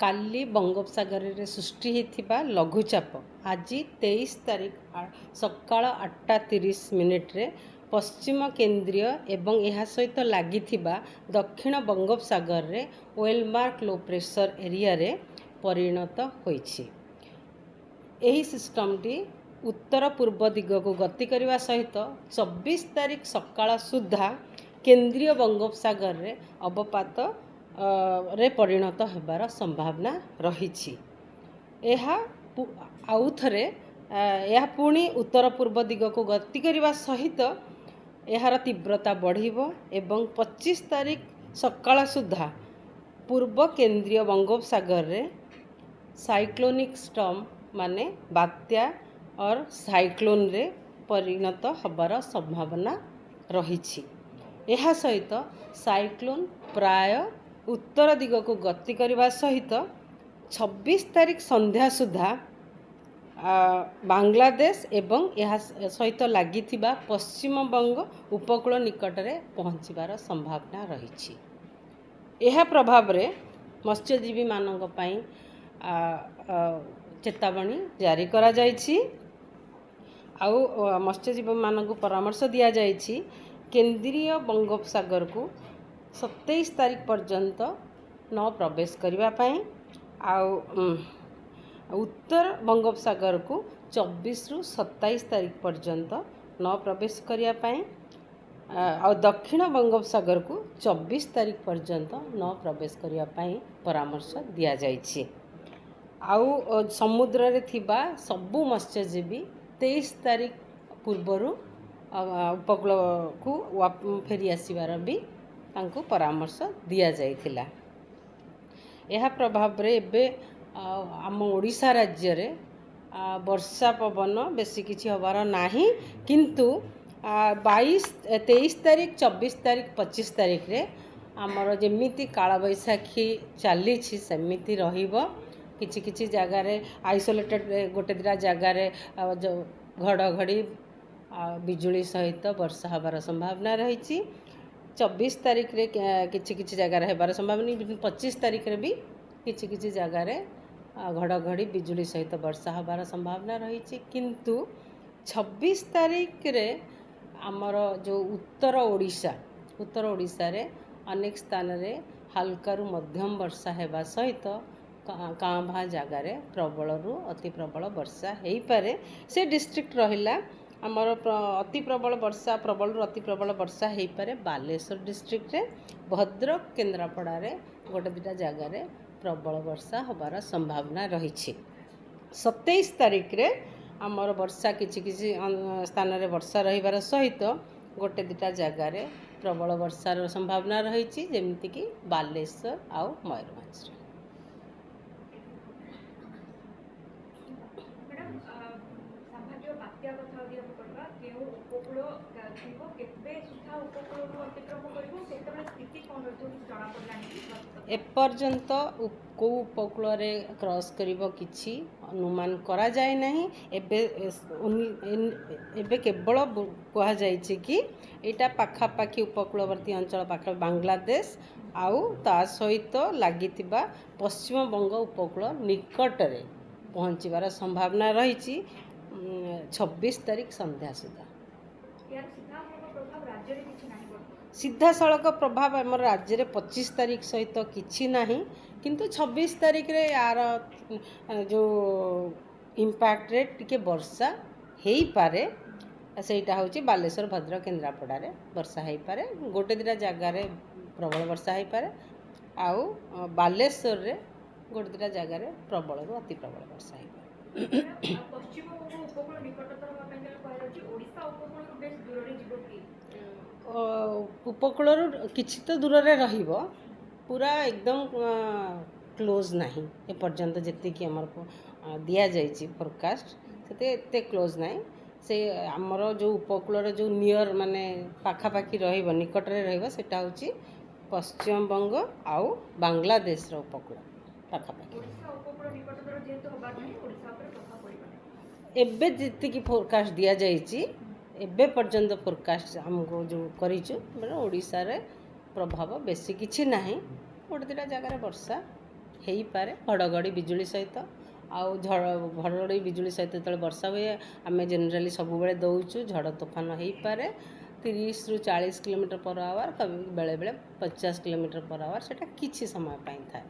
କାଲି ବଙ୍ଗୋପସାଗରରେ ସୃଷ୍ଟି ହୋଇଥିବା ଲଘୁଚାପ ଆଜି 23 ତାରିଖ ସକାଳ 8ଟା 30 ମିନିଟ୍ରେ ପଶ୍ଚିମ କେନ୍ଦ୍ରୀୟ ଏବଂ ଏହା ସହିତ ଲାଗିଥିବା ଦକ୍ଷିଣ ବଙ୍ଗୋପସାଗରରେ ୱେଲମାର୍କ ଲୋ ପ୍ରେସର ଏରିଆରେ ପରିଣତ ହୋଇଛି। ଏହି ସିଷ୍ଟମଟି ଉତ୍ତର ପୂର୍ବ ଦିଗକୁ ଗତି କରିବା ସହିତ 24 ତାରିଖ ସକାଳ ସୁଦ୍ଧା କେନ୍ଦ୍ରୀୟ ବଙ୍ଗୋପସାଗରରେ ଅବପାତ ରେ ପରିଣତ ହେବାର ସମ୍ଭାବନା ରହିଛି। ଏହା ଆଉଥରେ ଏହା ପୁଣି ଉତ୍ତର ପୂର୍ବ ଦିଗକୁ ଗତି କରିବା ସହିତ ଏହାର ତୀବ୍ରତା ବଢ଼ିବ ଏବଂ 25 ତାରିଖ ସକାଳ ସୁଦ୍ଧା ପୂର୍ବ କେନ୍ଦ୍ରୀୟ ବଙ୍ଗୋପସାଗରରେ ସାଇକ୍ଲୋନିକ୍ ଷ୍ଟର୍ମ, ମାନେ ବାତ୍ୟା ଅର୍ ସାଇକ୍ଲୋନରେ ପରିଣତ ହେବାର ସମ୍ଭାବନା ରହିଛି। ଏହା ସହିତ ସାଇକ୍ଲୋନ୍ ପ୍ରାୟ ଉତ୍ତର ଦିଗକୁ ଗତି କରିବା ସହିତ 26 ତାରିଖ ସନ୍ଧ୍ୟା ସୁଦ୍ଧା ବାଂଲାଦେଶ ଏବଂ ଏହା ସହିତ ଲାଗିଥିବା ପଶ୍ଚିମବଙ୍ଗ ଉପକୂଳ ନିକଟରେ ପହଞ୍ଚିବାର ସମ୍ଭାବନା ରହିଛି। ଏହା ପ୍ରଭାବରେ ମତ୍ସ୍ୟଜୀବୀମାନଙ୍କ ପାଇଁ ଚେତାବନୀ ଜାରି କରାଯାଇଛି। ଆଉ ମତ୍ସ୍ୟଜୀବୀମାନଙ୍କୁ ପରାମର୍ଶ ଦିଆଯାଇଛି, କେନ୍ଦ୍ରୀୟ ବଙ୍ଗୋପସାଗରକୁ 27 ତାରିଖ ପର୍ଯ୍ୟନ୍ତ ନ ପ୍ରବେଶ କରିବା ପାଇଁ ଆଉ ଉତ୍ତର ବଙ୍ଗୋପସାଗରକୁ 24ରୁ 27 ତାରିଖ ପର୍ଯ୍ୟନ୍ତ ନ ପ୍ରବେଶ କରିବା ପାଇଁ ଆଉ ଦକ୍ଷିଣ ବଙ୍ଗୋପସାଗରକୁ 24 ତାରିଖ ପର୍ଯ୍ୟନ୍ତ ନ ପ୍ରବେଶ କରିବା ପାଇଁ ପରାମର୍ଶ ଦିଆଯାଇଛି। ଆଉ ସମୁଦ୍ରରେ ଥିବା ସବୁ ମତ୍ସ୍ୟଜୀବୀ 23 ତାରିଖ ପୂର୍ବରୁ ଉପକୂଳକୁ ଫେରି ଆସିବାର ବି ତାଙ୍କୁ ପରାମର୍ଶ ଦିଆଯାଇଥିଲା। ଏହା ପ୍ରଭାବରେ ଏବେ ଆମ ଓଡ଼ିଶା ରାଜ୍ୟରେ ବର୍ଷା ପବନ ବେଶୀ କିଛି ହେବାର ନାହିଁ। କିନ୍ତୁ 22, 23 ତାରିଖ, 24 ତାରିଖ, 25 ତାରିଖରେ ଆମର ଯେମିତି କାଳବୈଶାଖୀ ଚାଲିଛି, ସେମିତି ରହିବ। କିଛି କିଛି ଜାଗାରେ ଆଇସୋଲେଟେଡ଼ ଗୋଟେ ଦୁଇଟା ଜାଗାରେ ଯେଉଁ ଘଡ଼ଘଡ଼ି ଆଉ ବିଜୁଳି ସହିତ ବର୍ଷା ହେବାର ସମ୍ଭାବନା ରହିଛି। 24 ତାରିଖରେ କିଛି କିଛି ଜାଗାରେ ହେବାର ସମ୍ଭାବନା। 25 ତାରିଖରେ ବି କିଛି କିଛି ଜାଗାରେ ଘଡ଼ଘଡ଼ି ବିଜୁଳି ସହିତ ବର୍ଷା ହେବାର ସମ୍ଭାବନା ରହିଛି। କିନ୍ତୁ 26 ତାରିଖରେ ଆମର ଯେଉଁ ଉତ୍ତର ଓଡ଼ିଶାରେ ଅନେକ ସ୍ଥାନରେ ହାଲକାରୁ ମଧ୍ୟମ ବର୍ଷା ହେବା ସହିତ କାଁ ଭାଁ ଜାଗାରେ ପ୍ରବଳରୁ ଅତି ପ୍ରବଳ ବର୍ଷା ହେଇପାରେ। ସେ ଡିଷ୍ଟ୍ରିକ୍ଟ ରହିଲା ଆମର ଅତି ପ୍ରବଳ ବର୍ଷା, ପ୍ରବଳରୁ ଅତି ପ୍ରବଳ ବର୍ଷା ହେଇପାରେ ବାଲେଶ୍ୱର ଡିଷ୍ଟ୍ରିକ୍ଟରେ। ଭଦ୍ରକ, କେନ୍ଦ୍ରାପଡ଼ାରେ ଗୋଟେ ଦୁଇଟା ଜାଗାରେ ପ୍ରବଳ ବର୍ଷା ହେବାର ସମ୍ଭାବନା ରହିଛି। 27 ତାରିଖରେ ଆମର ବର୍ଷା କିଛି କିଛି ସ୍ଥାନରେ ବର୍ଷା ରହିବାର ସହିତ ଗୋଟେ ଦୁଇଟା ଜାଗାରେ ପ୍ରବଳ ବର୍ଷାର ସମ୍ଭାବନା ରହିଛି, ଯେମିତିକି ବାଲେଶ୍ୱର ଆଉ ମୟୂରଭଞ୍ଜରେ। ମ୍ୟାଡ଼ାମ୍, ସମ୍ଭାବ୍ୟ ବାତ୍ୟା କଥା ଯଦି ଆମେ କହିବା, କେଉଁ ଉପକୂଳ ଛୁଇଁବ, କେବେ ସୁଦ୍ଧା ଉପକୂଳକୁ ଅତିକ୍ରମ କରିବ, ସେତେବେଳେ ସ୍ଥିତି କ'ଣ ରହିଥିବ, କିଛି ଜଣାପଡ଼ିଲାଣି କି? ଏପର୍ଯ୍ୟନ୍ତ କେଉଁ ଉପକୂଳରେ କ୍ରସ୍ କରିବ, କିଛି ଅନୁମାନ କରାଯାଇ ନାହିଁ। ଏବେ କେବଳ କୁହାଯାଇଛି କି ଏଇଟା ପାଖାପାଖି ଉପକୂଳବର୍ତ୍ତୀ ଅଞ୍ଚଳ ପାଖ ବାଂଲାଦେଶ ଆଉ ତା ସହିତ ଲାଗିଥିବା ପଶ୍ଚିମବଙ୍ଗ ଉପକୂଳ ନିକଟରେ ପହଞ୍ଚିବାର ସମ୍ଭାବନା ରହିଛି 26 ତାରିଖ ସନ୍ଧ୍ୟା ସୁଦ୍ଧା। ଏହାର ସିଧାସଳଖ ପ୍ରଭାବ ରାଜ୍ୟରେ କିଛି ନାହିଁ ବର୍ତ୍ତମାନ? ସିଧାସଳଖ ପ୍ରଭାବ ଆମର ରାଜ୍ୟରେ 25 ତାରିଖ ସହିତ କିଛି ନାହିଁ। କିନ୍ତୁ 26 ତାରିଖରେ ୟାର ଯେଉଁ ଇମ୍ପାକ୍ଟରେ ଟିକେ ବର୍ଷା ହେଇପାରେ। ସେଇଟା ହେଉଛି ବାଲେଶ୍ୱର, ଭଦ୍ରକ, କେନ୍ଦ୍ରାପଡ଼ାରେ ବର୍ଷା ହେଇପାରେ। ଗୋଟେ ଦୁଇଟା ଜାଗାରେ ପ୍ରବଳ ବର୍ଷା ହେଇପାରେ ଆଉ ବାଲେଶ୍ୱରରେ ଗୋଟେ ଦୁଇଟା ଜାଗାରେ ପ୍ରବଳରୁ ଅତି ପ୍ରବଳ ବର୍ଷା ହେଇପାରେ। ମ୍ୟାଡ଼ାମ୍, ପଶ୍ଚିମବଙ୍ଗ ଉପକୂଳ ନିକଟତର ହେବା ପାଇଁ ଯେତେବେଳେ କୁହାଯାଉଛି, ଓଡ଼ିଶା ଉପକୂଳରୁ ବେଶ ଦୂରରେ ଯିବ କି? ଉପକୂଳରୁ କିଛି ତ ଦୂରରେ ରହିବ, ପୁରା ଏକଦମ କ୍ଲୋଜ୍ ନାହିଁ। ଏପର୍ଯ୍ୟନ୍ତ ଯେତିକି ଆମର ଦିଆଯାଇଛି ଫୋରକାଷ୍ଟ, ସେତେ ଏତେ କ୍ଲୋଜ୍ ନାହିଁ। ସେ ଆମର ଯେଉଁ ଉପକୂଳର ଯେଉଁ ନିୟର, ମାନେ ପାଖାପାଖି ରହିବ, ନିକଟରେ ରହିବ, ସେଇଟା ହେଉଛି ପଶ୍ଚିମବଙ୍ଗ ଆଉ ବାଂଲାଦେଶର ଉପକୂଳ ପାଖାପାଖି। ଓଡ଼ିଶା ଉପକୂଳ ନିକଟତର ଯେହେତୁ ହେବାର ନାହିଁ, ଓଡ଼ିଶା ଉପରେ ପ୍ରଭାବ ପଡ଼ିବ ନାହିଁ? ଏବେ ଯେତିକି ଫୋରକାଷ୍ଟ ଦିଆଯାଇଛି, ଏବେ ପର୍ଯ୍ୟନ୍ତ ଫୋରକାଷ୍ଟ ଆମକୁ ଯେଉଁ କରିଛୁ, ମାନେ ଓଡ଼ିଶାରେ ପ୍ରଭାବ ବେଶୀ କିଛି ନାହିଁ। ଗୋଟେ ଦୁଇଟା ଜାଗାରେ ବର୍ଷା ହେଇପାରେ ଘଡ଼ଘଡ଼ି ବିଜୁଳି ସହିତ। ଆଉ ଝଡ଼ ଘଡ଼ଘଡ଼ି ବିଜୁଳି ସହିତ ଯେତେବେଳେ ବର୍ଷା ହୁଏ, ଆମେ ଜେନେରାଲି ସବୁବେଳେ ଦେଉଛୁ, ଝଡ଼ ତୋଫାନ ହେଇପାରେ 30ରୁ 40 କିଲୋମିଟର ପର ଆୱାର, ବେଳେବେଳେ 50 କିଲୋମିଟର ପର ଆୱାର। ସେଇଟା କିଛି ସମୟ ପାଇଁ ଥାଏ।